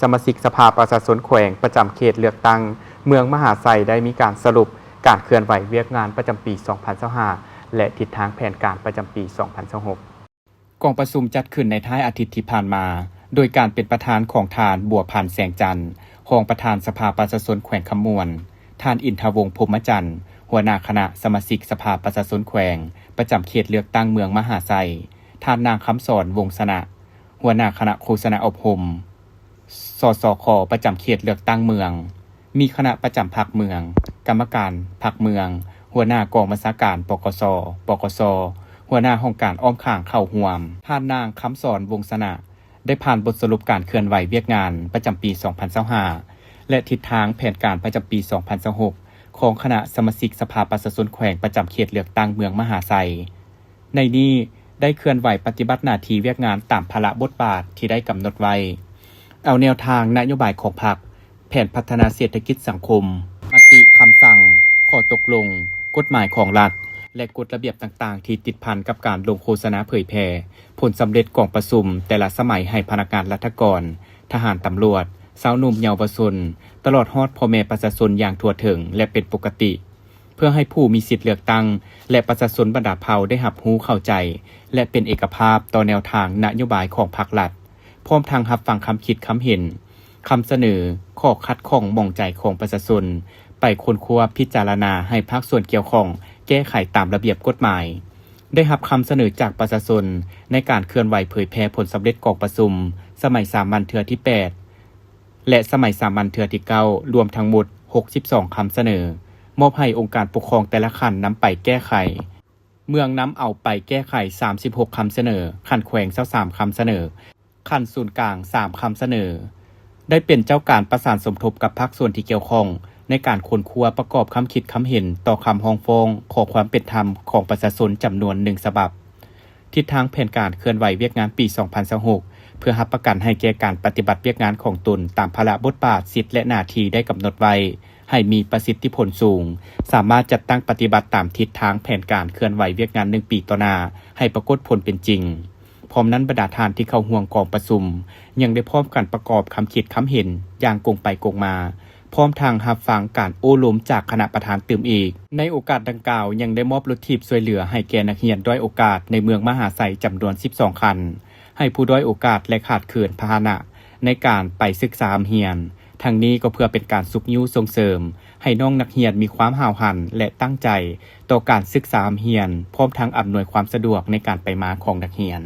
ສະມາຊິກສະພາປະຊາຊົນແຂວງປະຈຳເຂດເລືອກຕັ້ງເມືອງມະຫາໄຊ ໄດ້ມີການສະຫຼຸບການເຄື່ອນໄຫວວຽກງານປະຈຳປີສອງພັນຊາວຫ້າ ແລະ ທິດທາງແຜນການປະຈຳປີສອງພັນຊາວຫົກ. ກອງປະຊຸມຈັດຂຶ້ນໃນທ້າຍອາທິດທີ່ຜ່ານມາ ໂດຍການເປັນປະທານຂອງທ່ານ ບົວພັນ ແສງຈັນ ຮອງປະທານສະພາປະຊາຊົນແຂວງຄຳມ່ວນ, ທ່ານ ອິນທະວົງ ພົມມະຈັນ ຫົວໜ້າຄະນະສະມາຊິກສະພາປະຊາຊົນແຂວງປະຈຳເຂດເລືອກຕັ້ງເມືອງມະຫາໄຊ, ທ່ານ ນາງ ຄຳສອນ ວົງຊະນະ ຫົວໜ້າຄະນະໂຄສະນາອົບຮົມ ສສຂ ປະຈຳເຂດເລືອກຕັ້ງເມືອງ, ມີຄະນະປະຈຳພັກເມືອງ, ກຳມະການພັກເມືອງ, ຫົວໜ້າກອງບັນຊາການ ປກສ, ປກສ, ຫົວໜ້າຫ້ອງການອ້ອມຂ້າງເຂົ້າຮ່ວມ. ທ່ານນາງ ຄຳສອນ ວົງຊະນະ ໄດ້ຜ່ານບົດສະຫຼຸບການເຄື່ອນໄຫວວຽກງານປະຈຳປີສອງພັນຊາວຫ້າ ແລະ ທິດທາງແຜນການປະຈຳປີສອງພັນຊາວຫົກ ຂອງຄະນະສະມາຊິກສະພາປະຊາຊົນແຂວງປະຈຳເຂດເລືອກຕັ້ງເມືອງມະຫາໄຊ. ໃນນີ້ໄດ້ເຄື່ອນໄຫວປະຕິບັດໜ້າທີ່ວຽກງານຕາມພາລະບົດບາດທີ່ໄດ້ກຳນົດໄວ້, ເອົາແນວທາງນະໂຍບາຍຂອງພັກ, ແຜນພັດທະນາເສດຖະກິດສັງຄົມ, ມະຕິ, ຄຳສັ່ງ, ຂໍ້ຕົກລົງ, ກົດໝາຍຂອງລັດ ແລະ ກົດລະບຽບຕ່າງໆທີ່ຕິດພັນກັບການລົງໂຄສະນາເຜີຍແຜ່ຜົນສຳເລັດກອງປະຊຸມແຕ່ລະສະໄໝໃຫ້ພະນັກງານລັດຖະກອນ, ທະຫານ, ຕຳຫຼວດ, ຊາວໜຸ່ມ, ເຍົາວະຊົນ, ຕະຫຼອດຮອດພໍ່ແມ່ປະຊາຊົນຢ່າງທົ່ວເຖິງ ແລະ ເປັນປົກກະຕິ. ເພື່ອໃຫ້ຜູ້ມີສິດເລືອກຕັ້ງ ແລະ ປະຊາຊົນບັນດາເຜົ່າໄດ້ຮັບຮູ້ເຂົ້າໃຈ ແລະ ເປັນເອກະພາບຕໍ່ແນວທາງນະໂຍບາຍຂອງພັກລັດ, ພ້ອມທັງຮັບຟັງຄຳຄິດຄຳເຫັນ, ຄຳສະເໜີ, ຂໍ້ຂັດຂ້ອງໝອງໃຈຂອງປະຊາຊົນ ໄປຄົ້ນຄວ້າພິຈາລະນາໃຫ້ພາກສ່ວນກ່ຽວຂ້ອງແກ້ໄຂຕາມລະບຽບກົດໝາຍ. ໄດ້ຮັບຄຳສະເໜີຈາກປະຊາຊົນໃນການເຄື່ອນໄຫວເຜີຍແຜ່ຜົນສຳເລັດກອງປະຊຸມສະໄໝສາມັນເທື່ອທີແປດ ແລະ ສະໄໝສາມັນເທື່ອທີເກົ້າ ລວມທັງໝົດຫົກສິບສອງຄຳສະເໜີ, ມອບໃຫ້ອົງການປົກຄອງແຕ່ລະຂັ້ນນຳໄປແກ້ໄຂ. ເມືອງນຳເອົາໄປແກ້ໄຂສາມສິບຫົກຄຳສະເໜີ, ຂັ້ນແຂວງຊາວສາມຄຳສະເໜີ, ຂັ້ນສູນກາງສາມຄຳສະເໜີ. ໄດ້ເປັນເຈົ້າການປະສານສົມທົບກັບພາກສ່ວນທີ່ກ່ຽວຂ້ອງ ໃນການຄົ້ນຄວ້າປະກອບຄຳຄິດຄຳເຫັນຕໍ່ຄຳຮ້ອງຟ້ອງຂໍຄວາມເປັນທຳຂອງປະຊາຊົນຈຳນວນໜຶ່ງສະບັບ. ທິດທາງແຜນການເຄື່ອນໄຫວວຽກງານປີສອງພັນຊາວຫົກ ເພື່ອຮັບປະກັນໃຫ້ແກ່ການປະຕິບັດວຽກງານຂອງຕົນຕາມພາລະບົດບາດ, ສິດ ແລະ ໜ້າທີ່ໄດ້ກຳນົດໄວ້ ໃຫ້ມີປະສິດທິຜົນສູງ, ສາມາດຈັດຕັ້ງປະຕິບັດຕາມທິດທາງແຜນການເຄື່ອນໄຫວວຽກງານໜຶ່ງປີຕໍ່ໜ້າໃຫ້ປາກົດຜົນເປັນຈິງ. ພ້ອມນັ້ນ, ບັນດາທ່ານທີ່ເຂົ້າຮ່ວມກອງປະຊຸມ ຍັງໄດ້ພ້ອມກັນປະກອບຄຳຄິດຄຳເຫັນຢ່າງກົງໄປກົງມາ, ພ້ອມທັງຮັບຟັງການໂອ້ລົມຈາກຄະນະປະທານຕື່ມອີກ. ໃນໂອກາດດັ່ງກ່າວ ຍັງໄດ້ມອບລົດຖີບຊ່ວຍເຫຼືອໃຫ້ແກ່ນັກຮຽນດ້ອຍໂອກາດໃນເມືອງມະຫາໄຊຈຳນວນສິບສອງຄັນ ໃຫ້ຜູ້ດ້ອຍໂອກາດ ແລະ ຂາດເຂີນພາຫະນະໃນການໄປສຶກສາຮ່ຳຮຽນ. ທັງນີ້ກໍເພື່ອເປັນການຊຸກຍູ້ສົ່ງເສີມໃຫ້ນ້ອງນັກຮຽນມີຄວາມຫ້າວຫັນ ແລະ ຕັ້ງໃຈຕໍ່ການສຶກສາຮ່ຳຮຽນ, ພ້ອມທັງອຳນວຍຄວາມສະດວກໃນການໄປມາຂອງນັກຮຽນ.